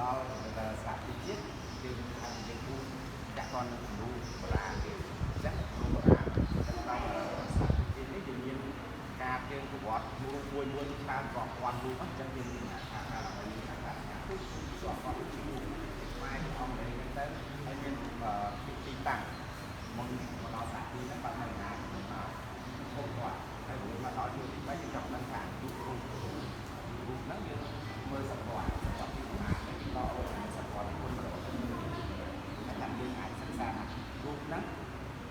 ដល់សហជីវជាតិយើងថាយើងគូចាក់តនឹងគំរូបុរាណទៀតអញ្ចឹងគំរូបុរាណទាំងក្នុងសហជីវជាតិនេះយើងមានការយើងប្រវត្តិមួយមួយមួយច្រើនរាប់ពាន់រូបអញ្ចឹងយើងមានថាដើម្បីថាការទូស្គាល់គាត់ឈ្មោះខ្មែរអង់គ្លេសហ្នឹងទៅហើយមានទីតាំងមុនមកដល់សហជីវហ្នឹងបាត់នៅណាមកឈប់គាត់ហើយរួចមកដល់ជួរទី3យើងចង់ដឹងថារូបរូបរូបហ្នឹងយើងមើលសត្វសត្វទីប្រមាណហ្នឹងដល់អូសត្វទី4 100ហើយតាមយើងអាចសិក្សាថារូបហ្នឹង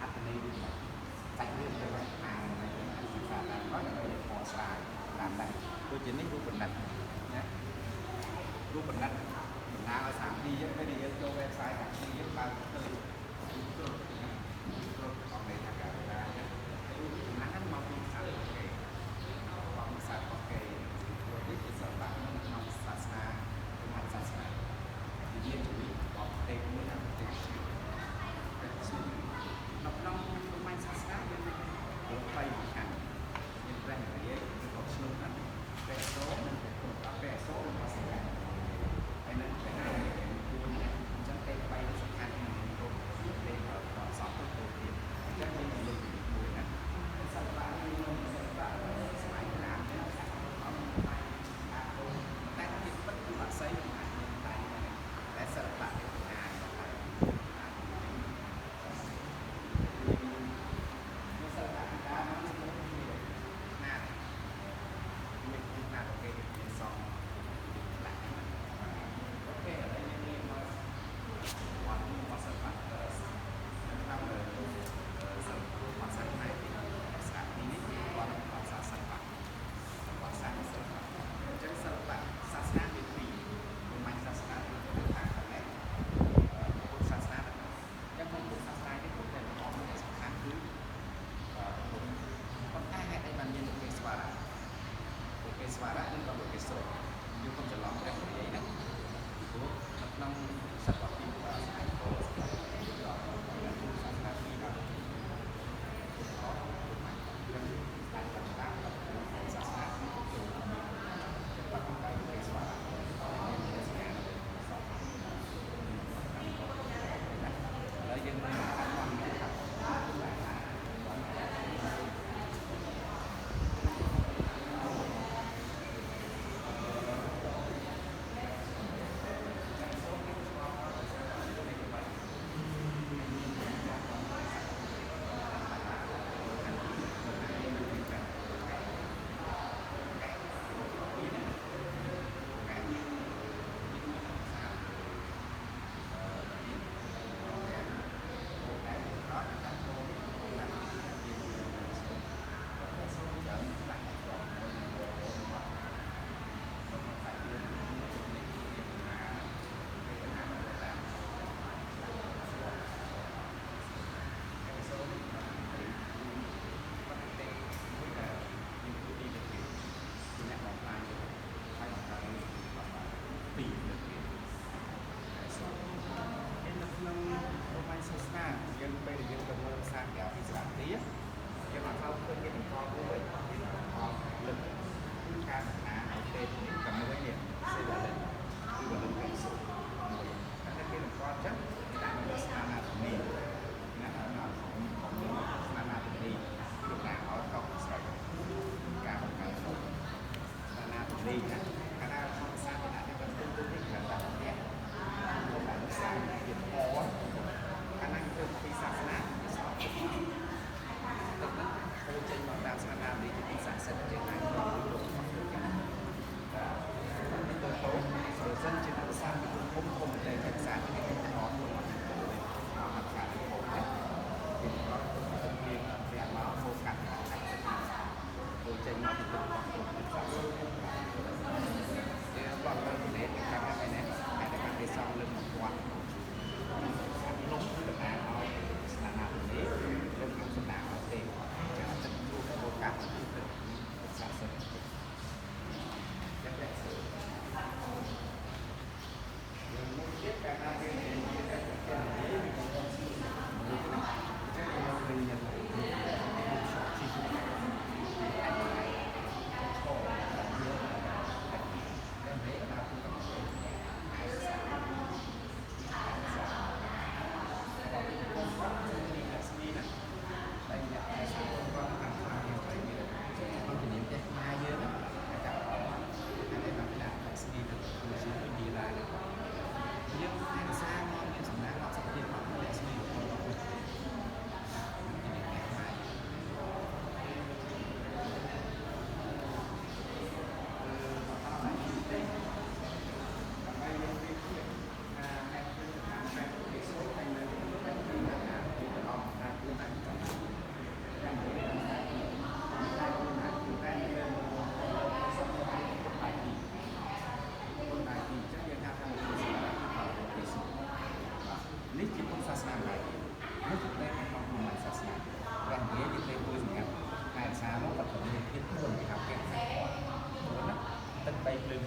អត្ថន័យវាមិនសាច់រឿងទៅអានយើងអាចសិក្សាតាមក្រោយដើម្បីបកស្រាយតាមដែរដូចជានេះរូបបណ្ឌិតណារូបបណ្ឌិតបណ្ដាឲ្យ 3D អញ្ចឹងពេលដែលយើងចូល website 3D យើងបើកឃើញរូបគ្រុឌណាគ្រុឌអង់គ្លេសថាការណារូបចំណាស់ហ្នឹងមកពីភាសាគេមកពីភាសាគេព្រោះនេះជាសិល្បៈនៅក្នុងសាសនាព្រហ្មញ្ញសាសនាវិញ្ញាណជំនាញរបស់ប្រទេសមួយណាប្រទេសឈឺនៅក្នុងព្រហ្មញ្ញសាសនាយើងមានរូបបីសំខាន់មានព្រះនរាយណ៍ឬក៏ឆ្លុះហ្នឹងព្រះសូរនិងព្រះពុទ្ធព្រះសូរនិងព្រះសិវៈហើយនឹងព្រះនារាយណ៍ជួនណាអញ្ចឹងទេបីនេះសំខាន់ក្នុងរូបទេ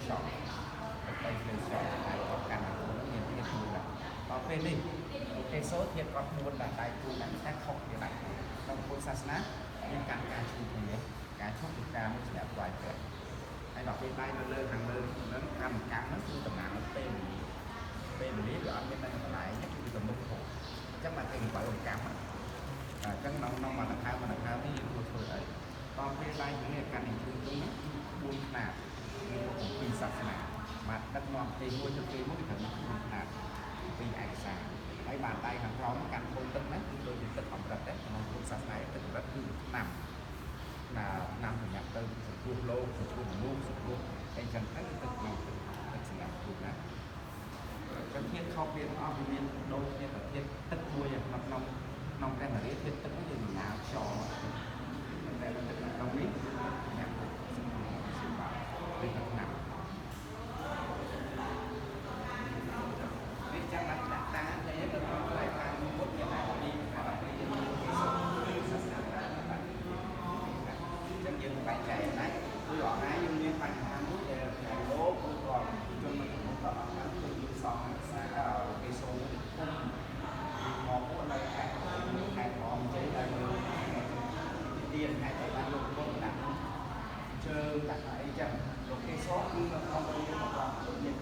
ខ្យល់ទឹកដីភ្លើងខ្យល់តែគាត់កាន់អាហ្នឹងមានធាតុមួយដែរដល់ពេលនេះកេសូធាតុគាត់4ដែរដៃគូដែរតែខុសគ្នាដែរក្នុងពុទ្ធសាសនាមានកាន់ការឈូគ្នាការឈូគឺការមួយសម្រាប់ថ្វាយព្រះហើយដល់ពេលដៃនៅលើខាងលើហ្នឹងកម្មកម្មហ្នឹងគឺតំណាងឲ្យពេលវេលាពេលវេលាវាអត់មាននៅកន្លែងទេគឺទៅមុខហូតអញ្ចឹងបានគេកំកម្មអញ្ចឹងក្នុងក្នុងមួយដង្ហើមមួយដង្ហើមនេះយើងគួរធ្វើអីដល់ពេលដៃនេះកាន់ជូនទុំហ្នឹង4ខ្នាតមានពីសាសនាបាទដឹកនាំពេលមួយទៅពេលមួយគឺត្រូវមាន4ខ្នាតពីឯកសារហើយបានដៃខាងក្រោមកាន់ធុងទឹកហ្នឹងគឺដូចជាទឹកអម្រឹតដែរក្នុងពុទ្ធសាសនាទឹកអម្រឹតគឺឆ្នាំណាឆ្នាំសម្រាប់ទៅសង្គ្រោះលោកសង្គ្រោះមនុស្សសង្គ្រោះអីចឹងទៅទឹកក្នុងទឹកសម្រាប់គ្រោះណាចឹងធាតុខុសគ្នាទាំងអស់វាមានដូចគ្នាតែធាតុទឹកមួយក្នុងក្នុងក្នុងព្រះមរាធាតុទឹកហ្នឹងយើងដំណើរខ្យល់តែទឹកក្នុងនេះញ៉ាំទឹកសម្រាប់ទឹកឆ្នាំនេះចាំដាក់តាតែទៅក្នុងកន្លែងខាងមុខមានតែពីពីគឺសាសនាបាទអញ្ចឹងយើងបែងចែកណាគឺអស់ហើយយើងមានបញ្ហាមួយដែលលោកឬក៏ជនមួយចំនួនក៏អត់បានគឺយើងសងសារគេសូមធំមកពួកនៅខេត្តខេត្តក្រមជ័យដែលមើលទៀនខេត្តទៅបានលោកពុទ្ធដាក់ជើងដាក់អីចឹងលោកគេសូគឺនៅក្នុងរឿងរបស់លោកមាន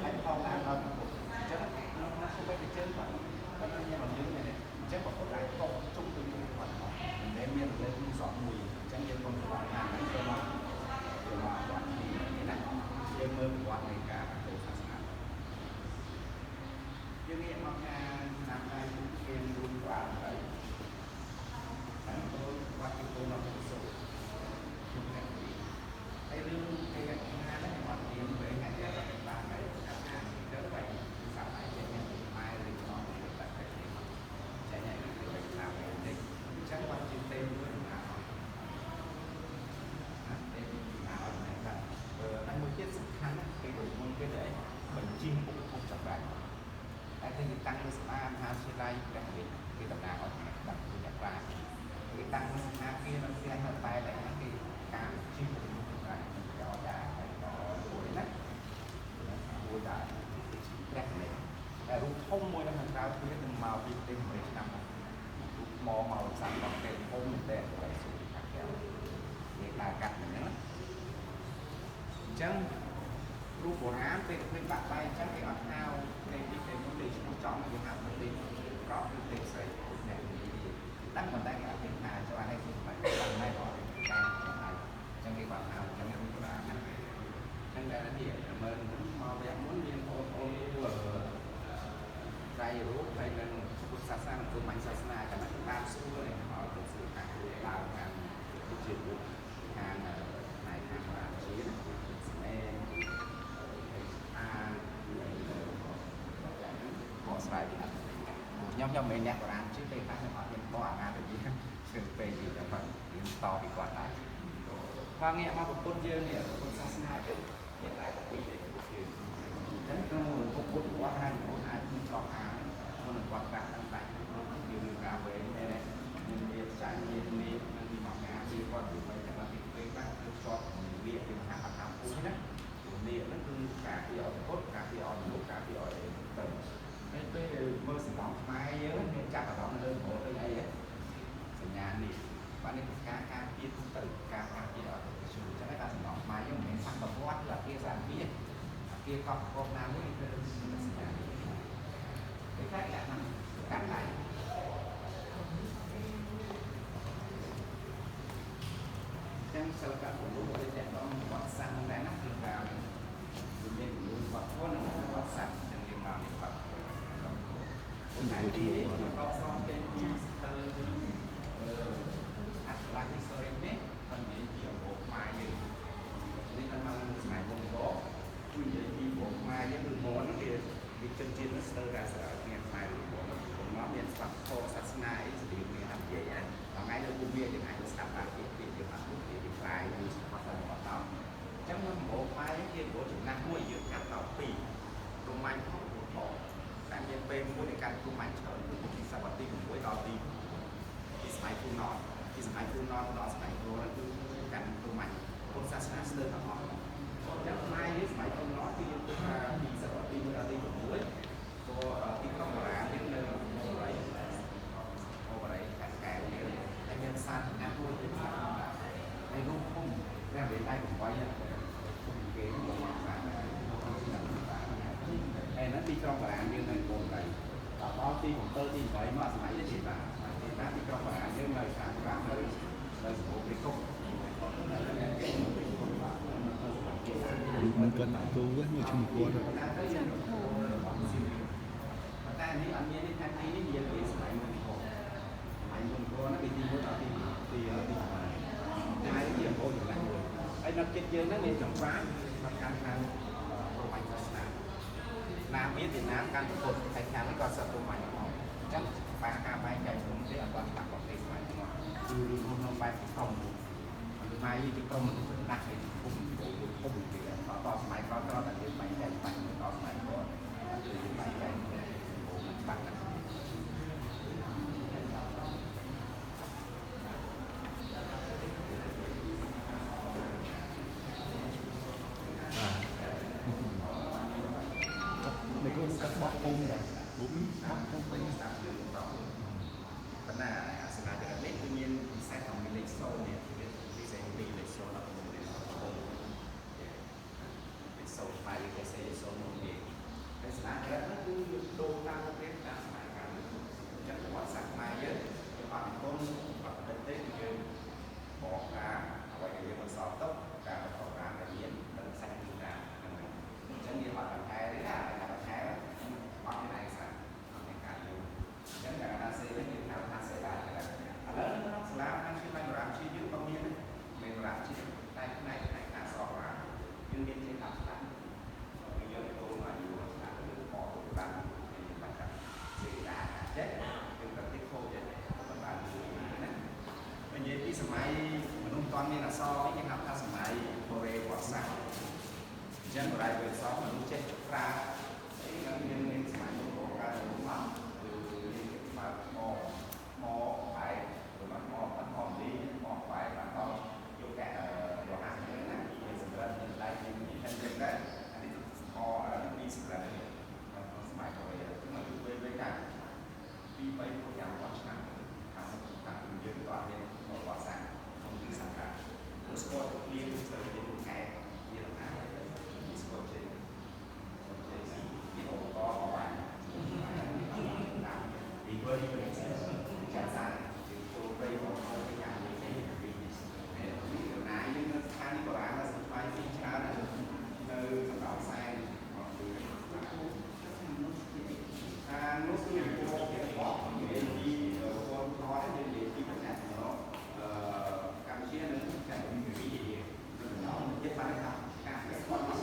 ហើយផងដែរដល់អញ្ចឹងក្នុងក្នុងសូម្បីតែជើងគាត់គាត់មានយ៉ាងយើងនេះអញ្ចឹងបើគាត់អាចកុំជុំទៅមួយគាត់មិនមែនមានលេខមួយសក់មួយអញ្ចឹងយើងកុំច្រឡំថាហ្នឹងទៅមកទៅមកវត្តនេះណាយើងមើលប្រវត្តិនៃការបញ្ចូលសាសនាយើងងាកមកខាងតាមដៃគេរួមក្បាលទៅតាមទៅវត្តទីកូនដល់ទៅសូខ្ញុំតែហើយរឿងគេថាហ្នឹងអត់មានពេលថ្ងៃនេះអត់បានហើយអានទៅបែបសាប់ហើយចេញខ្មែរឬក៏បែបតែចេញហើយទៅតាមនេះអញ្ចឹងគាត់ជាទេមួយណាណាទេណាអត់មែនបាទហើយមួយទៀតសំខាន់ណាគេដូចមុនគេទៅអីបញ្ជីឧបត្ថម្ភចង្រៃតែគេតាំងនៅសាលាមហាវិទ្យាល័យព្រះរាជគេតំណាងឲ្យអ្នកដឹងអ្នកប្រាជ្ញគេតាំងនៅសមាគារនៅផ្ទះនៅតែតែហ្នឹងគេការបញ្ជីឧបត្ថម្ភចង្រៃគេឲ្យដែរហើយក៏មួយណាមួយដែរព្រះនេះតែរូបធំមួយនៅខាងក្រៅទ្វារនឹងមកពីប្រទេសអាមេរិកឆ្នាំនោះរូបថ្មមកសាំដល់គេធំមែនតើតែសុខខាងកែវគេដើរកាត់ហ្នឹងណាអញ្ចឹងរូបបុរាណពេលឃើញបាក់បែកអញ្ចឹងគេអត់ហៅទេពីទេមុនទេឈ្មោះចំគេហៅទេប្រកឬទេស្រីអ្នកនេះដឹងមិនដែរគេអត់គេថាចូលអានេះគឺបែបបានដែរអត់តែអញ្ចឹងគេបាក់ហៅអញ្ចឹងរូបបុរាណណាអញ្ចឹងតែនេះមើលមកវគ្គមុនមានបងប្អូនត្រៃរូបហើយនឹងពុទ្ធសាសនានិងព្រហ្មញ្ញសាសនាចាំតាមសួរនេះឲ្យទៅសួរខាងដើមខាងជារូបខាងផ្នែកខាងរាជាណាស្នេហ៍អាបកស្រាយពីអត្ថន័យខ្ញុំមិនអ្នកបុរាណជិះពេលខ្លះខ្ញុំអត់មានបកអាណាទៅទៀតជឿពេលយូរតែគាត់រៀនតពីគាត់ដែរបើងាកមកពុទ្ធយើងនេះពុទ្ធសាសនាទៅមានតែពីរទេពុទ្ធយើងអញ្ចឹងក្នុងពុទ្ធវត្តហើយបងអាចមានឆ្លងអានមុននឹងគាត់កាត់ตั้งតែយើងមានការវែងដែរមានមានចាញ់មាននេះនឹងមានមកការពីគាត់ពីបីតែពីពេលខ្លះគឺជាប់វាយើងហាក់អត់តាមពូជណានេះហ្នឹងគឺការពីអត់ពុទ្ធការពីអត់មនុស្សការពីអត់អីទៅហើយពេលមើលសំឡងខ្មែរយើងមានចាប់អារម្មណ៍លើរហូតដូចអីសញ្ញានេះបាទនេះគឺការការពារទៅការការពារអត់ទៅជួអញ្ចឹងតែសំឡងខ្មែរយើងមិនមែនសัตว์ប្រវត្តិគឺអាគារសាគារអាគារកប់កប់ណាមួយគឺសញ្ញានេះគេខ្លះដាក់កាត់ដៃចឹងសិល្បៈរបស់វាតែដល់វត្តសាស្ត្រដែរណាគឺថាវាមានវត្តធម៌និងវត្តសាស្ត្រចឹងយើងមកនេះវត្តថ្ងៃនេះក៏សំគេពីទៅអត្តលក្ខណ៍ historic នេះគាត់និយាយពីអង្គខ្មែរយើងនេះគាត់មកសម័យវង្សកគឺនិយាយពីអង្គខ្មែរយើងគឺមនហ្នឹងវាជនជាតិហ្នឹងស្ទើរតែស្រើគ្នាខ្មែរឬមនមកមានស្ដាប់ធម៌សាសនាអីស្ទៀងគ្នាតាមនិយាយណាថ្ងៃនៅភូមិយើងអាចស្ដាប់បានពីយើងអត់ពីពីខ្លាយឬស្គាល់តែអត់ដល់អញ្ចឹងមកអង្គខ្មែរយើងជាអង្គចំណាស់មួយយើងកាត់ដល់ពីររម៉ាញ់ផងផងតែមានពេលមួយនៃការរម៉ាញ់ច្រើនគឺពីសវត្សទី6ដល់ទីពីសម័យភូណនពីសម័យភូណនដល់សម័យគ្រូហ្នឹងគឺកាន់រម៉ាញ់ពុទ្ធសាសនាស្ទើរទាំងអស់ ចឹងខ្មែរយើងសម័យកំណត់គឺយើងគិតថាពីសតវត្សទី1ដល់ទី6ក៏ទីក្រុងបុរាណយើងនៅអូបរិយអូបរិយខេត្តកែវយើងហើយមានសារចំណាស់មួយទៀតសារហើយរូបភូមិព្រះវិដៃ8ភូមិគេនឹងមកសារហើយហ្នឹងទីក្រុងបុរាណយើងនៅអូបរិយដល់ទី7ទី8មកសម័យនេះបាទសម័យនេះណាទីក្រុងបុរាណយើងនៅសាស្ត្រនៅនៅសម្បូរព្រៃគុក មិនគាត់ដាក់គូមើលឈ្មោះគាត់ តែនេះអត់មានទេថាទីនេះមានពីសម័យមុនគោសម័យមុនគោហ្នឹងពីទី1ដល់ទីទីទីតែជាអង្គចម្លាស់មួយហើយនៅចិត្តយើងហ្នឹងមានចម្រាញមកកាន់ខាងព្រហ្មញ្ញសាសនាណាមមានវៀតណាមកាន់ពុទ្ធហើយខាងនេះក៏សិទ្ធព្រហ្មញ្ញផងអញ្ចឹងបាការបែងចែកព្រំទេអត់គាត់ច្បាស់គាត់ទេសម័យនោះគឺក្នុងបែបក្រុមសម័យនេះជាក្រុមមនុស្សណាស់ហើយភូមិភូមិគេតសម័យក្រោយៗតែយើងបែងចែកបាញ់តសម័យក្រោយគឺយើងបែងចែកច្បាស់ណាស់ នេះគឺកាត់បោះពុំដែរពុំបោះពុំវិញ ស្ដាប់យើងបន្តប៉ុន្តែអាសនាចរិតនេះគឺមានពិសេសក្នុងលេខ0នេះមានពិសេសពីលេខ0ដល់6លេខ0លេខ0ផ្នែកលេខសេលេខ0នោះគេតែសនាចរិតនោះគឺយើងដូរតាមប្រភេទតាមសម័យកាលអញ្ចឹងប្រវត្តិសាស្ត្រខ្មែរយើងយើងអត់និពន្ធអត់តិចទេគឺយើងបកតាមអ្វីដែលយើងបន្សល់ទុកតាមប្រវត្តិតាមដែលមាននិងសាច់ពីតាមហ្នឹងអញ្ចឹងយើងអត់បន្ថែមទេណាតែបន្ថែមអត់មានឯកសារអត់មានការយល់អញ្ចឹងកាលណាសេវិញយើងហៅថាសេឡាចរិតឥឡូវនៅក្នុងសាលាខាងជាបញ្ញរាមជាយើងក៏មានមានរាមជាតែផ្នែកផ្នែកអក្សររាមយើងមានជា10ឆ្នាំគឺយើងចូលមកយូរឆ្នាំគឺបកទៅតាមយើងបាច់ថាសេឡាចេះយើងប្រតិខូចចេះបណ្ដាលណានិយាយពីសម័យមនុស្សតន់មានអក្សរវិញគេហៅថាសម័យបូរេវត្តសាស្ត្រអញ្ចឹងបរិយវត្តសាស្ត្រមនុស្សចេះប្រើអីនឹងមានសម័យមុនកាលមកគឺយើងបើមកមកបែកមកមកមកលីមកបែកបានដល់យកកែរហ័សហ្នឹងណាមានសម្រាប់មានដៃមានអញ្ចឹងដែរអានេះអពីសម្រាប់នេះសម័យបូរេគឺមកជួយវិញកា2 3 4 5ឆ្នាំខាងខាងយើងក៏អត់មានប្រវត្តិសាស្ត្រក្នុងទីសង្កាត់ស្គាល់លៀងទៅជាខែមានអំណាចស្គាល់ជាជាឧបករណ៍បានពីវើចាក់សាជាចូលព្រៃของเขาไปอย่างนี้ពីណាយើងនៅស្ថានីយ៍បុរាណនៅស្វាយពីច្រើននៅសម្រាប់សែនរបស់គឺអានោះគឺពួកគេរបស់និយាយពីពលថតយើងនិយាយពីបញ្ហារបស់កម្ពុជានិងកម្ពុជានៅចិត្តបានថាការស្គាល់មក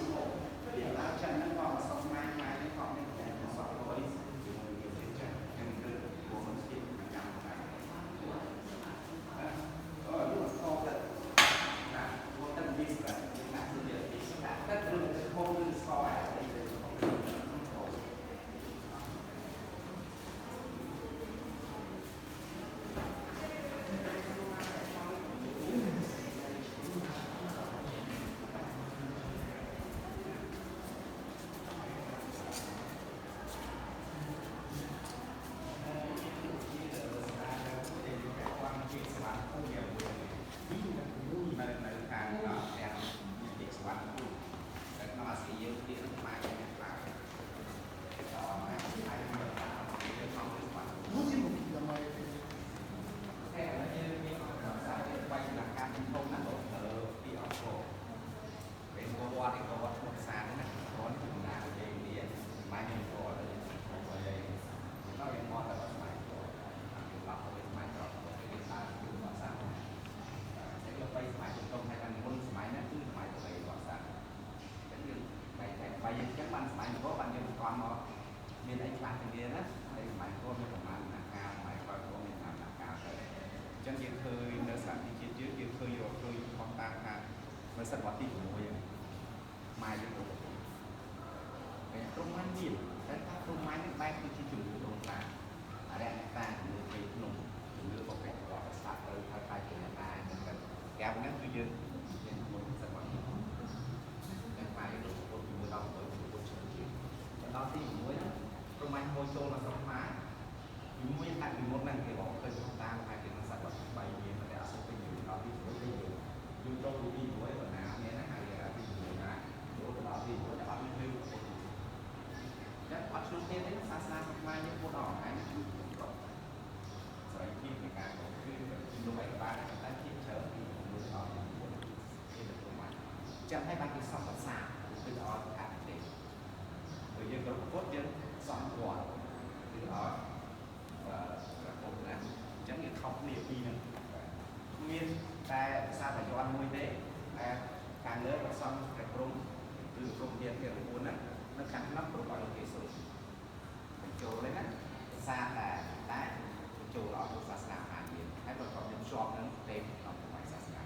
ពីឡើយចិនហ្នឹងក៏អសខ្មែរខ្មែរហ្នឹងក៏មានតែអសរយជាមួយនឹងចិនហ្នឹងគឺពួកមិនស្គាល់ចាំដែរអឺលោកស្គាល់តែណាពួកតែពីស្រាប់ណាគឺពីតែគឺខំស្គាល់អី មានអីខ្លះទាំងនេះណាហើយសម័យគោមានប្រមាណណាកាលសម័យក្រោយគោមានតាមណាកាលទៅអញ្ចឹងយើងឃើញនៅស្ថានភាពជាតិយើងយើងឃើញរកឃើញខុសតាមថានៅសតវត្សទី6ហ្នឹងម៉ែយើងទៅពេលព្រំមានតែថាព្រំនេះបែបគឺជាជំនឿដូនតាអរិយអ្នកតាជំនឿព្រៃភ្នំជំនឿប្រពៃប្រវត្តិសាស្ត្រទៅថាខ្លាចជាអ្នកតាហ្នឹងទៅកែវហ្នឹងគឺយើងមានមុនសតវត្សទី ចឹងហើយបានគេសង់ប្រាសាទគឺឲ្យអតិទេព្រោះយើងគ្រប់ពុទ្ធយើងសង់វត្តគឺឲ្យព្រះពុទ្ធណាអញ្ចឹងយើងខុសគ្នាពីរហ្នឹងមានតែប្រាសាទបាយ័នមួយទេតែខាងលើប្រសង់ព្រះព្រំគឺព្រំធាតុទាំង9ហ្នឹងនៅខាងក្នុងគ្រប់ឲ្យគេសូត្របញ្ចូលเลยណាប្រាសាទតែបញ្ចូលឲ្យពុទ្ធសាសនាបានទៀតហើយក៏មានភ្ជាប់នឹងទេពក្នុងសម័យសាសនា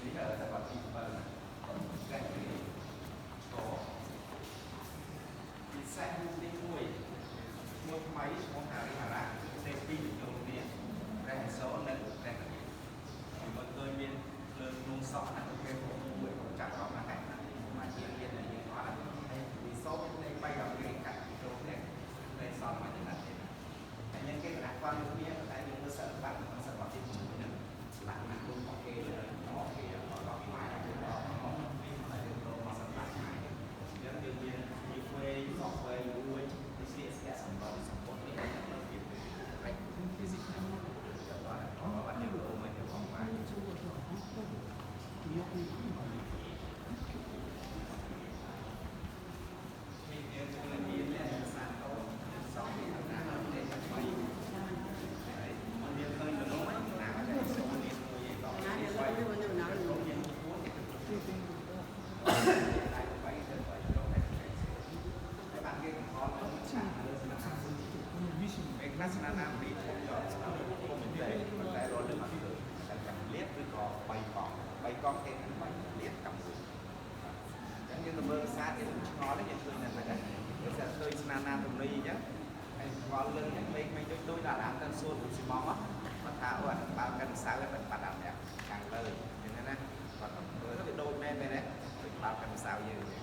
នេះតែបាត់ទី7ណាតែគេឈរពិសេសរូបនេះមួយឈ្មោះថ្មីឈ្មោះហរិហរៈគឺទេពពីរបញ្ចូលគ្នាព្រះឥសូរនិងព្រះនរាយណ៍ពីមុនឃើញមានភ្លើងក្នុងសក់ណាគេមួយចាប់អារម្មណ៍ណាស់មកជាមានតែយើងអត់ហើយវិសូរមានលេខ3ដល់គេកាត់ចូលគ្នាលេខសល់មកចំណាត់ទេតែយើងគេដាក់គាត់មួយគ្នាតែយើងមើលសិល្បៈក្នុងសិល្បៈទី1ហ្នឹងលក្ខណៈរបស់គេរបស់គេរបស់ខ្មែររបស់ពីមកយើងទៅមកសិល្បៈខ្មែរអញ្ចឹងយើងមានញីវែងសក់វែងមួយនេះស្លៀកស្លាក់សម្បត្តិសម្បត្តិនេះនៅពីរ៉េពីស៊ីហ្នឹងបាទអត់យើងអូមិនទៅបងខ្មែរមានយើងឃើញមានអ្នកសានតូសងពីណាទេបីហើយមានឃើញទៅនោះណាតែសូមមានមួយឯងដល់នេះបីមានពួនតែបីទៅបីចូលតែតែបានគេកំហល់ទៅឆាកលើស្នាពេលខ្លះស្នាណាពីធំយកស្នាធំតែតែរលឹកអត់ឃើញតែចាំលៀបឬក៏3កង់3កង់គេនឹង3លៀបកម្មមួយអញ្ចឹងយើងទៅមើលភាសាគេឆ្ងល់យើងឃើញតែហ្នឹងគេថាឃើញស្នាណាទំនីអញ្ចឹងហើយឆ្ងល់លឹងហ្នឹងមេឃមិនដូចដូចដល់អាទៅសួរពុទ្ធស៊ីម៉ងគាត់ថាអូអានឹងបើកិនសៅហើយបាត់អានេះខាងលើអញ្ចឹងណាគាត់ទៅមើលទៅវាដូចមែនមែនទេដូចបើកិនសៅយើងអញ្ចឹ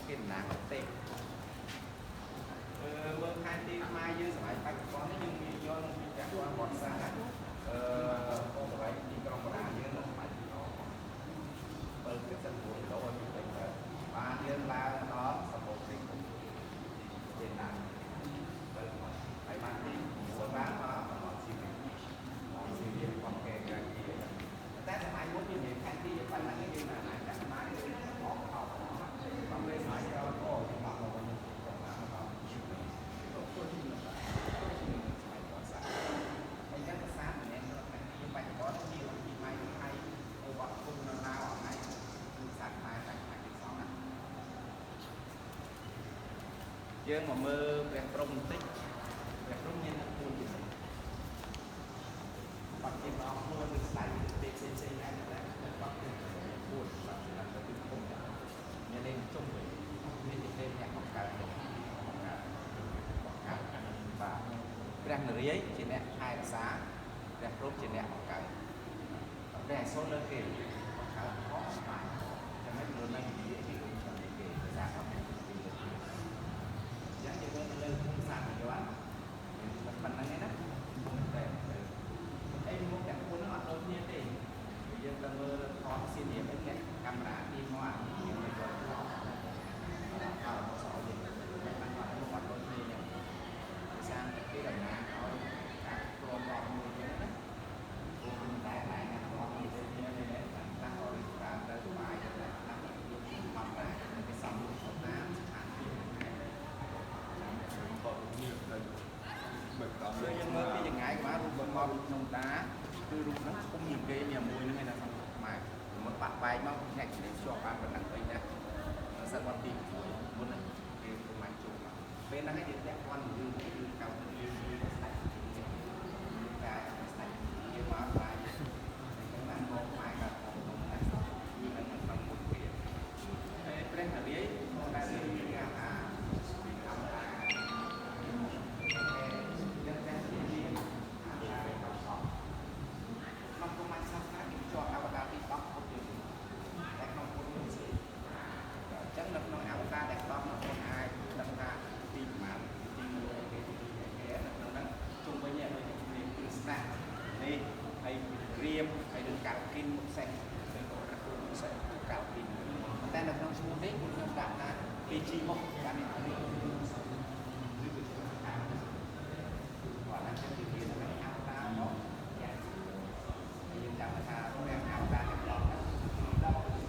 ងគេតំណាងទេមើលខែទីខ្មែរយើងសម័យបច្ចុប្បន្ននេះយើងមានយកពីចាក់វត្តសាស្ត្របងសម័យទីក្រុងបុរាណយើងនៅសម័យទីអ779ដល់ពីទៅបានយើងឡើងដល់សម្បូរទីគេឡើងបើហើយបានទី9បានមកដល់ជីវិតមកជីវិតរបស់គេគេតែសម័យមុនយើងនិយាយខែទីប៉ុណ្ណឹងយើងណាចាក់ខ្មែរយើងអត់អត់បានពេលសម័យក្រោយអូយើងមកមកវិញមកដល់ហើយចឹងភាសាមិនមែនខែទីបច្ចុប្បន្ននេះពីម៉ៃថៃទៅវត្តគុំនៅឡាវអត់ហើយគឺភាសាខ្មែរតែខ្មែរគេសងណាយើងមកមើលព្រះព្រំបន្តិចព្រះព្រំមានខ្លួនជាស្អីបាត់ជាព្រះអង្គខ្លួនឬស្ដេចទេផ្សេងផ្សេងដែរតែបាត់ជាខ្លួនបាត់ជាទៅទីគុំមានលេងជុំវិញមានទេអ្នកបង្កើតបង្កើតបង្កើតបាទព្រះនរាយណ៍ជាអ្នកថែរក្សាព្រះព្រំជាអ្នកបង្កើតព្រះឥសូរលើគេបង្កើតផងស្បាយចាំមិនលើនឹងនិយាយពីគេភាសាគាត់ទីលើគេយ៉ាងយើងមើលលើភូមិសាស្ត្រយន់ប៉ុណ្្នឹងឯណាតែអីមុខតែខ្លួនហ្នឹងអត់ដូចគ្នាទេយើងទៅមើលថតសៀមរាបអីអ្នកកាមេរ៉ាទីមកអានេះយើងទៅយកអត់អត់សល់ទេតែបានអត់មុខអត់ដូចគ្នាអញ្ចឹងភាសាគេតំណាងឲ្យការព្រមដល់មួយចឹងណាព្រមតែតែណាអត់មានទេនេះតាំងឲ្យតាមទៅបាយទៅតាមមកដែរគេសំតាមស្ថានភាពយើងមើលពីចង្ងាយក្បាលរូបមករូបក្នុងតាគឺរូបហ្នឹងធំជាងគេមានមួយហ្នឹងឯណាក្នុងខ្មែរមុនបាក់បែកមកអ្នកជំនាញជាប់បានប៉ុណ្ណឹងពេកណាសិនវត្តទី6មុនហ្នឹងគេប្រមាណចូលមកពេលហ្នឹងឯងយើងពាក់ព័ន្ធរឿងរឿងកៅទៅរឿងស្ដេចតែស្ដេចយើងមកបាយអញ្ចឹងបានមកខ្មែរក៏ក្នុងណាគឺនឹងក្នុងមុនគេហើយព្រះនរាយណ៍ដែលមានគេថាអមតាក្នុងពុទ្ធសាសនាគេជាប់អវតារទី10ពុទ្ធយើងតែក្នុងពុទ្ធយើងស្អីអញ្ចឹងនៅក្នុងអវតារដែល10នៅពុទ្ធអាចដឹងថាទីប្រមាណទី1គេទី2គេនៅក្នុងហ្នឹងជុំវិញនេះដូចជាគ្នាគឺស្នាក់នេះហើយក្រៀមហើយនឹងកាល់គិនមុខសេះទៅក៏រកមុខសេះកាល់គិនតែនៅក្នុងឈ្មោះនេះខ្ញុំដាក់ថា PG មកបាននេះឬក៏ឈ្មោះថាគាត់ហ្នឹងជាគេហ្នឹងអវតារមកយើងចាំថាព្រះអវតារទាំង10ហ្នឹង10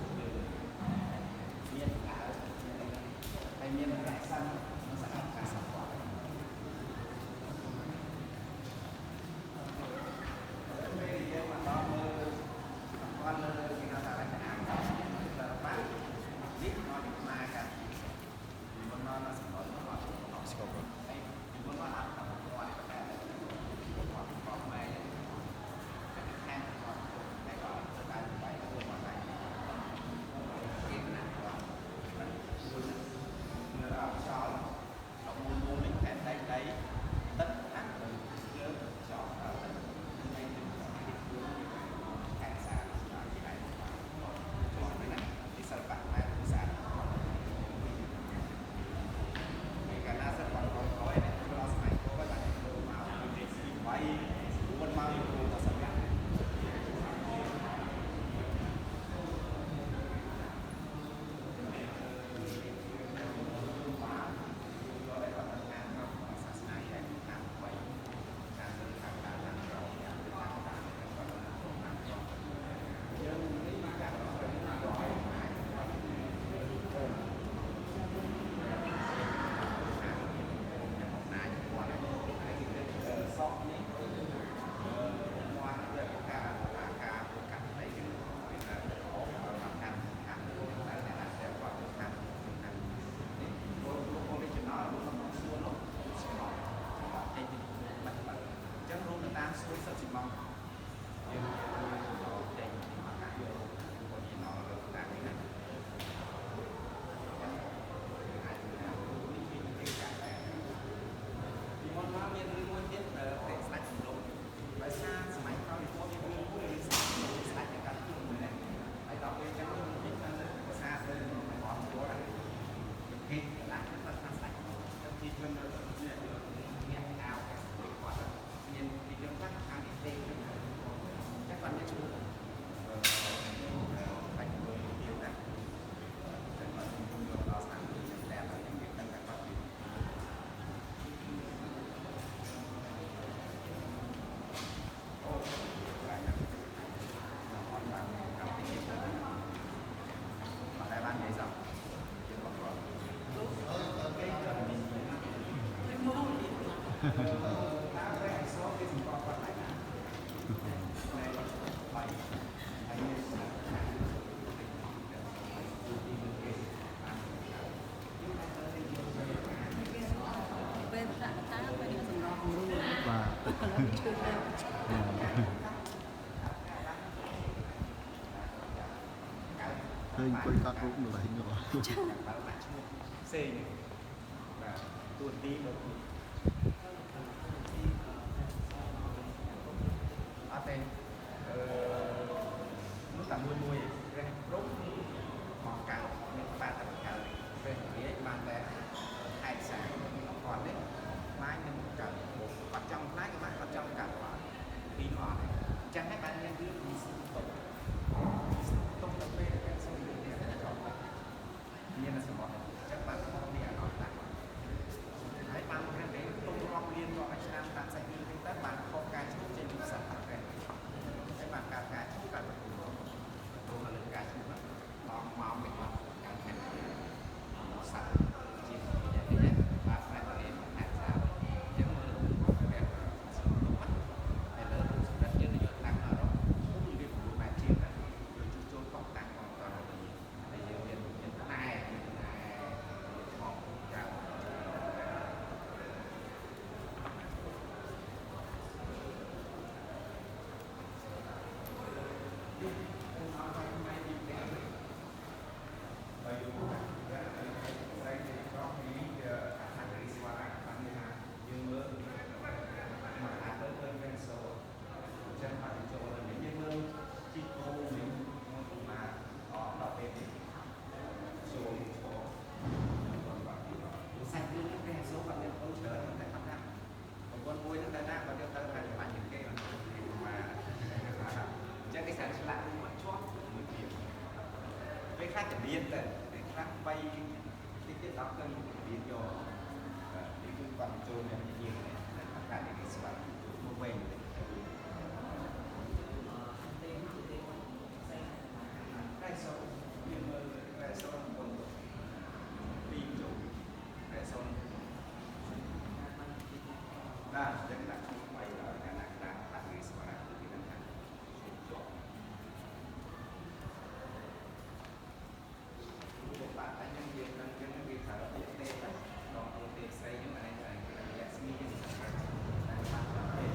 ក្នុងយើងយើងចេញអត់យកគាត់ណោលើតានេះណាអាចនេះជាទេកាដែរពីមុនមកមានរឿងមួយទៀតតែស្ដេចសំឡុងដោយសារសម័យក្រោយពលមានរឿងមួយរឿងស្ដេចស្ដេចកាត់ជួមួយនេះហើយដល់ពេលចឹងខ្ញុំនិយាយថាភាសាទៅរបស់ពលគេឡាក់គាត់ថាស្ដេចទីជនអ្នកអាវគាត់មានទីជនខ្លះខាងនេះទេតែគាត់មានឈ្មោះបាច់មើលទៀតណាតែគាត់យកដល់ស្ថានភាពតែខ្ញុំនិយាយដឹងថាគាត់អូតែណាអត់បានកម្មវិធីតែបាននិយាយសោះយើងบอกគាត់តាមរយៈសោគេសម្គាល់គាត់ហើយណាបាយហើយមាន ពេលតាតាពេលនេះសម្រងរួល បាទ ឈឺទៅ ឃើញអង្គុយកត់រូបម្លេះនោះ បើដាក់ឈ្មោះផ្សេងបាទទួនាទីមកអត់ទេអឺនោះតែមួយមួយព្រះព្រំមកកើតមានបានតែបង្កើតព្រះរាជបានតែខែសាគាត់នេះខ្លាចនឹងកើតគាត់ចង់ខ្លាចក៏បានគាត់ចង់កើតបានពីនោះអត់ទេអញ្ចឹងហើយបានមានរឿងពីតុតុទៅពេលគេសុំនេះចប់មានសម្បត្តិអញ្ចឹងបាននេះអត់តាហើយបានព្រះរាជទុំរាប់លានរាប់ឆ្នាំតាមសាច់រឿងហ្នឹងទៅបានខុសការឈ្មោះចេញពីសត្វព្រះហើយបានកើតការឈ្មោះកើតបន្ទូលលើការឈ្មោះដល់មកមិនបាត់ការខែសត្វជាយ៉ាងនេះបាទព្រះរាជខែសាអញ្ចឹងមើលព្រះសុំទុំហើយលើសម្រាប់យើងយកតាំងអរគុំវា9ម៉ែត្រជាងណាយកជួសជុលកង់តាំងកង់តទៅហើយយើងមានមានតែមានតែផងចៅ យើងមើលមកអាចទៅឃើញវិញសូចឹងមកចូលនេះយើងមើលជីគោនេះមកមកអត់ដល់ពេលនេះចូលចូលសាច់រឿងនេះព្រះសូគាត់មានអូនច្រើនតែគាត់ថាប្រពន្ធមួយហ្នឹងតែណាគាត់យកទៅតែបាញ់ជាងគេមកអញ្ចឹងគេសារឆ្លាក់មួយជាប់មួយទៀតពេលខ្លះចៀនទៅពេលខ្លះបីតិចទៀតដល់ទៅចៀនយកនេះគឺគាត់ចូលអ្នកជាងនេះតែគេស្វាចូលមកវិញតែសូមានមើលតែសូមុនពីចូលតែសូណាចឹងដាក់បីដល់កាលណាដាក់ដាក់គេស្វាគឺគេដឹងថាជាប់បាទតែខ្ញុំយើងដឹងចឹងគេថារបៀបទេដល់ទេស្រីហ្នឹងអានេះគេលក្ស្មីយើងតែបានដល់ទេ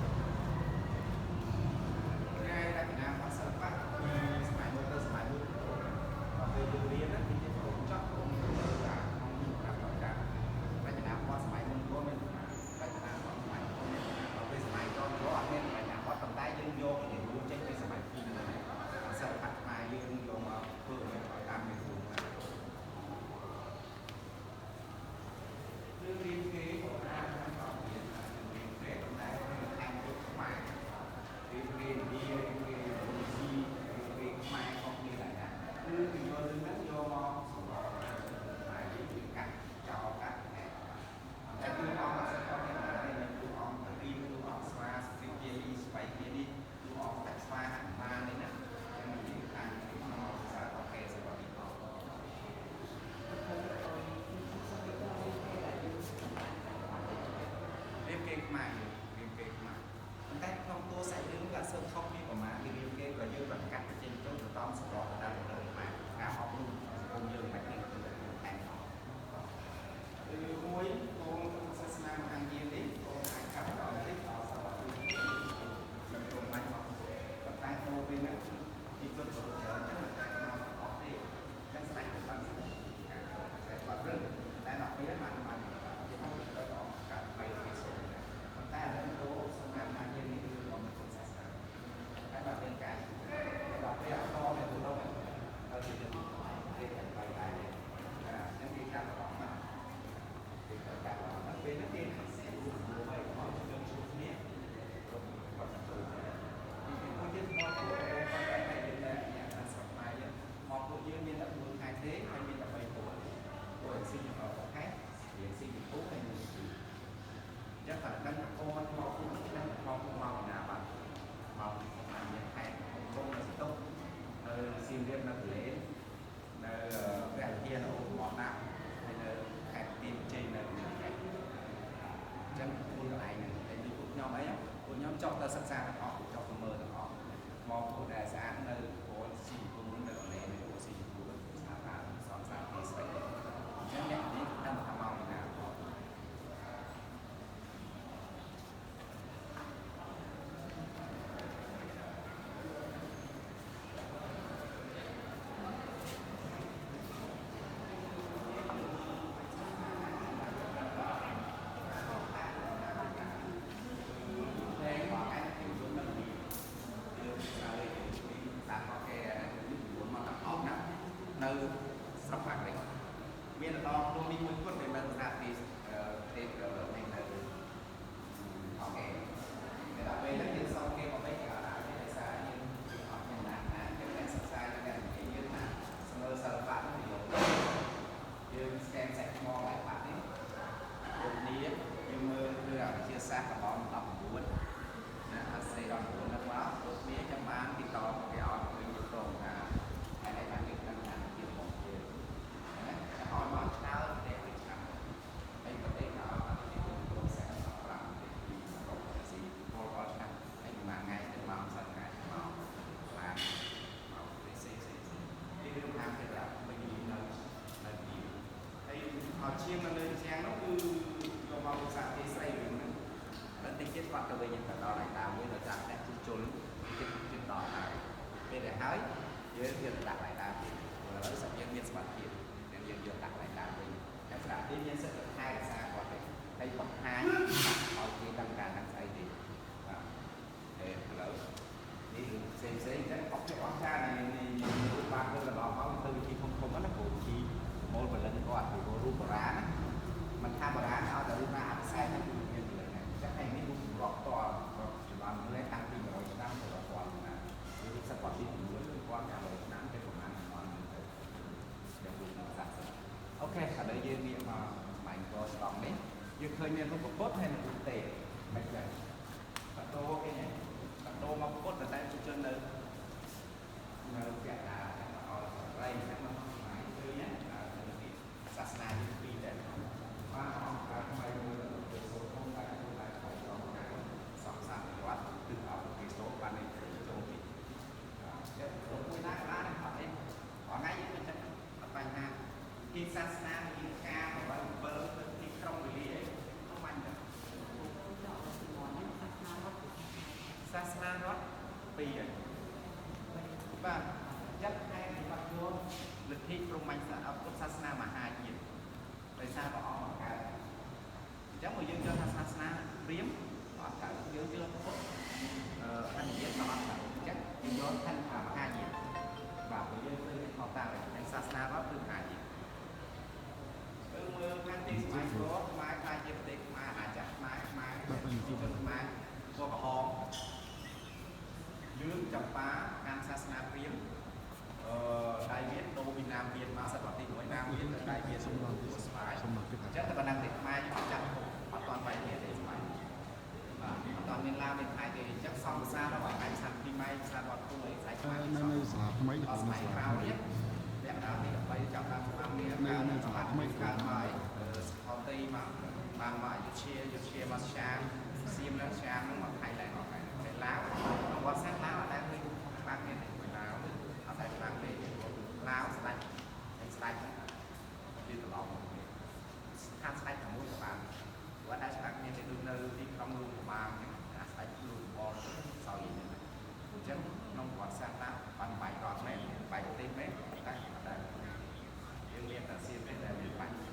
ទៅសិក្សាទាំងអស់ចុះទៅមើលទាំងអស់មកព្រោះដែលស្អាតនៅព្រោះស៊ីពូនៅកន្លែងនៅស៊ីពូស្អាតបានសងសាទីស្រីអញ្ចឹងអ្នកនេះដឹងថាមកពីណានៅស្រុកបាក់នេះមានដងនោះនេះមួយគត់ដែលនៅប្រាសាទទីទេពនេះនៅអូខេតែដល់ពេលហ្នឹងយើងសុំគេមកវិញគេអត់ឲ្យទេដោយសារយើងអត់មានណាណាគេតែសិក្សាយើងតែនិយាយយើងថាស្មើសិល្បៈនោះយកយើងស្កេនសាច់ថ្មឡើងបាក់នេះដូចនេះយើងមើលគឺវិទ្យាសាស្ត្រកន្លង19ណាអាសេ19ហ្នឹងមកដូចនេះចាំបានទីតគេឲ្យឃើញទៅថាហើយបានយើងដឹងថាជារបស់យើងណាឲ្យមកឆ្លើយតែវាឆាប់ហើយប្រទេសឲ្យបានទី45ទី2ស៊ីពលអត់ឆ្នាំហើយមួយថ្ងៃទៅមកសិនថ្ងៃមកបានមកទីស៊ីស៊ីទីរឿងតាមគេប្រាប់វិញនៅនៅទីហើយឲ្យជាងនៅលើជាងនោះគឺយកមកឧស្សាហ៍ទីស្រីវិញហ្នឹងហើយតិចទៀតគាត់ទៅវិញទៅដល់ឯតាមមួយនៅតាមអ្នកជួសជុលជិតដល់ហើយពេលដែលហើយយើងយកដាក់ឡើងតាមទៀតឥឡូវសិតយើងមានសមត្ថភាពយើងយកដាក់ឡើងតាមវិញតែស្រាប់នេះមានសិទ្ធិថែរក្សាគាត់ទេហើយបង្ហាញឲ្យគេដឹងការដឹងស្អីទេបាទឥឡូវនេះរឿងផ្សេងផ្សេងចឹងអត់ភាពអស្ចារ្យនេះរូបបានធ្វើកន្លងមកធ្វើវិធីធំធំណាព្រោះវិធីប្រមូលផលិតគាត់ពីរូបបុរាណណាមិនថាបុរាណឲ្យតែរូបណាអភិសេកហ្នឹងគឺមានផលិតណាចឹងហើយនេះរូបរាប់តចំនួននេះតាំងពី100ឆ្នាំទៅ1000ឆ្នាំនេះសតវត្សទី9 1500ឆ្នាំទៅប្រហែល1000ហ្នឹងទៅយ៉ាងរូបនឹងសាស្ត្រអូខេឥឡូវយើងងាកមកសម័យអង្គរស្ដង់នេះយើងឃើញមានរូបពុទ្ធហើយនិងរូបទេពមិនចឹងបតោគេនេះបតោមកពុទ្ធតែជួជននៅនៅពាក់ដាអត់រៃហ្នឹងមកសម័យឃើញណាសាសនាយើងពីរតែបាទអង្គការថ្មីមួយទៅសូត្រធំតែខ្លួនតែខំចង់ការសង្សារវត្តគឺអត់គេសូត្របាននេះចូលទីចិត្តមួយណាក៏បានអត់ទេថ្ងៃយើងមិនចឹងអត់បញ្ហាគេសាសនាមានការ7ទៅទីក្រុងវេលាអីkhôngបាញ់ទេសាសនារដ្ឋពីរហើយបាទចិត្តឯងបាត់យកលទ្ធិព្រហ្មញ្ញពុទ្ធសាសនាមហាញាណដោយសារព្រះអង្គបង្កើតអញ្ចឹងមកយើងយកថាសាសនាព្រាហ្មណ៍អត់ត្រូវយើងយកពុទ្ធអនុញ្ញាតក៏អត់ត្រូវអញ្ចឹងយើងយកថាមហាញាណបាទព្រោះយើងឃើញខុសតាមតែសាសនារដ្ឋគឺមហាញាណគឺមើលខាងទីសម័យក្រខ្មែរខ្លាចជាប្រទេសខ្មែរអាចារ្យខ្មែរខ្មែរជនខ្មែរពណ៌ក្រហមលឿងចម្ប៉ាតាមសាសនាព្រាហ្មណ៍ដៃវៀតដូរពីណាមវៀតមកសតវត្សទី1ណាមវៀតទៅដៃវៀតស្វាយអញ្ចឹងតែប៉ុណ្ណឹងទេខ្មែរយើងចាប់អត់ទាន់បែកគ្នាទេស្វាយបាទអត់ទាន់មានឡាវមានថៃទេអញ្ចឹងសង្សាររបស់ឯកសារពីម៉ៃសារវត្តគូអីស្អែកខ្មែរ នៅសាលាថ្មី អត់ស្មៃក្រោយទៀតវគ្គដល់ទី13ចាប់តាមស្មាមាន នៅសាលាថ្មី កើតមកខោទីមកបានមកអយុធ្យាយុធ្យាមកឆាមសៀមនិងឆាមហ្នឹងមកថៃឡើងអស់ហើយតែឡាវក្នុងវត្តសាស្ត្រឡាវអត់ដែលឃើញច្បាស់គ្នាទេឡាវអត់ដែលច្បាស់ទេឡាវស្ដេចហើយស្ដេចហ្នឹងវាត្រឡប់មកខាងស្ដេចតែមួយក៏បានព្រោះអត់ដែលច្បាស់គ្នាទេដូចនៅទីក្រុងលួងបាងហ្នឹងអាស្ដេចលួងបលសោយហ្នឹងអញ្ចឹងក្នុងវត្តសាស្ត្រឡាវបានបែករត់មែនបែកប្រទេសមែនតែអត់ដែលយើងមានតែសៀមទេដែលមានបាញ់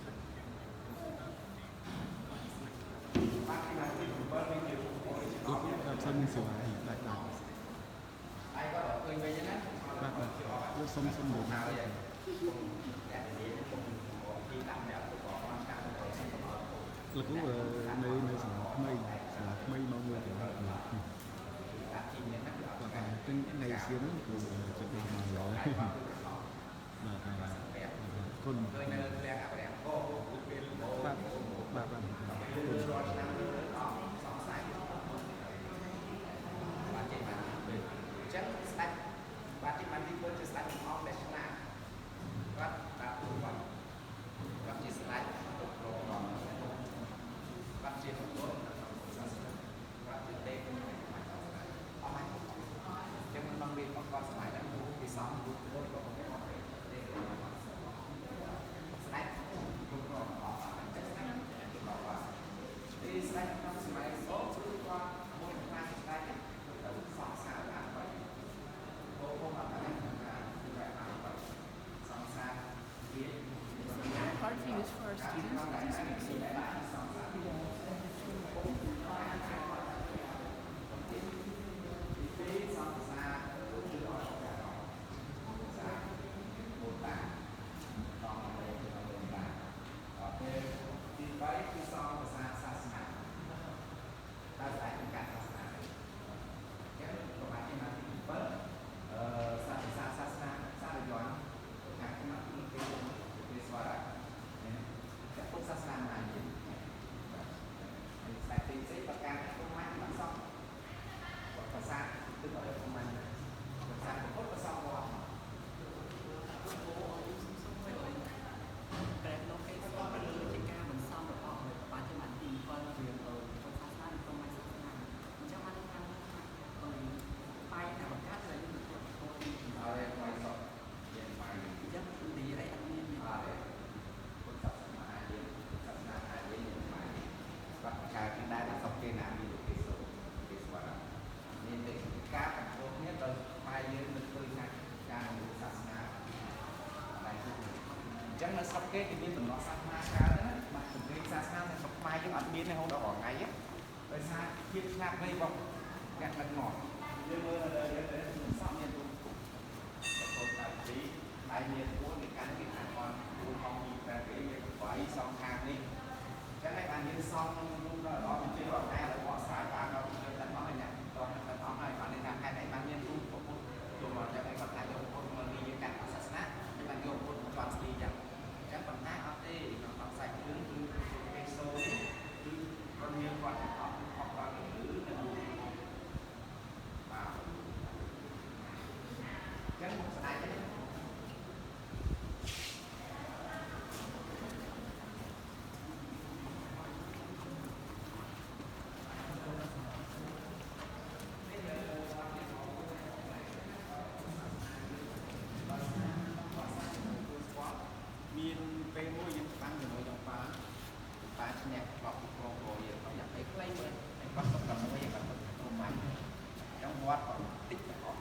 បាទទី7នេះជា លោកអត់សូវមានសេវាដាច់ដាច់ ឯងគាត់ឃើញវិញណា បាទបាទលោកសុំសុំលោក ហើយឯងអ្នកនិយាយគុំទីដាក់អ្នកទៅក៏បានតាមទៅសុំទៅ លោកគ្រូនៅនៅសាលាថ្មីសាលាថ្មីមកមួយទៀតបាទ ដាក់ទីនេះណាគឺអត់ បាទទាំងថ្ងៃសៀនហ្នឹងគឺចិត្តដល់មកឡើយបាទបាទគុណ ឃើញនៅឃ្លាំងអបរិយកោពេល បាទបាទបាទ រាល់ឆ្នាំគឺអស់សង្ស័យបាទចេញបានអញ្ចឹងស្ដេចបាទចេញបានទី4ជាស្ដេចទាំងអស់ដែលឆ្លាតគាត់បាទគាត់គាត់ជាស្ដេចគ្រប់គ្រងដល់គាត់ជាបុគ្គលនៅក្នុងសាសនាគាត់ជាទេពក្នុងសាសនា ក៏ប្រហែលសាសពុទ្ធក៏សងវត្ត ប្រែលោកគេស្គាល់គឺជាការបន្សំរបស់បាទជាបានទី7រឿងអឺពុទ្ធសាសនានិងព្រហ្មញ្ញសាសនាអញ្ចឹងបានថាអឺបាយតែបង្កើតឲ្យយើងទទួលទទួលទី អរេបាយសក់យើងបាយ អញ្ចឹងទីអីអត់មាន អរេពុទ្ធសាសនាយើងសាសនាយើងយើងបាយគាត់ឆាគេដែរសក់គេណាមានគេសូគេស្គាល់មានតែការបញ្ចូលគ្នាដោយខ្មែរយើងមិនឃើញថាការសាសនាតែអញ្ចឹងនៅស្រុកគេគេមានដំណោះសាសនាច្រើនណាបាទជំនាញសាសនានៅស្រុកខ្មែរយើងអត់មានទេរហូតដល់រាល់ថ្ងៃដោយសារភាពឆ្លាតវៃរបស់អ្នកដឹកនាំយើងមើលនៅលើសក់មានរូបកូនតាទីដៃមានពួនគេកាន់គេថាគាត់ពួនផងពីតែគេមាន8សងខាងនេះអញ្ចឹងហើយបានយើងសងរូបដល់ដល់ជិះរាល់ថ្ងៃដល់បកស្រាយបានដល់យើងដល់អស់ហើយណាដល់ដល់អស់ហើយបានថាហេតុអីបានមានរូបពុទ្ធចូលមកតែគាត់ថាយកពុទ្ធមកនេះយើងកាន់សាសនាហើយបានយកពុទ្ធជាន់ស្ទីអញ្ចឹងចឹងប៉ុន្តែអត់ទេក្នុងខ្សែគ្រឿងគឺគេសូនេះគឺគាត់មានគាត់អត់អត់ដល់ឬនៅបាទចឹងមកស្ដាយទេមានពេលមួយយើងតាំងជាមួយចង្ប៉ាប៉ាឈ្នះបោកក្រងក្រយើងគាត់យ៉ាងពេលខ្លីមើលហើយគាត់ទុកតែមួយគាត់ទុកទៅម៉ាច់អញ្ចឹងវត្តគាត់តិចតែអស់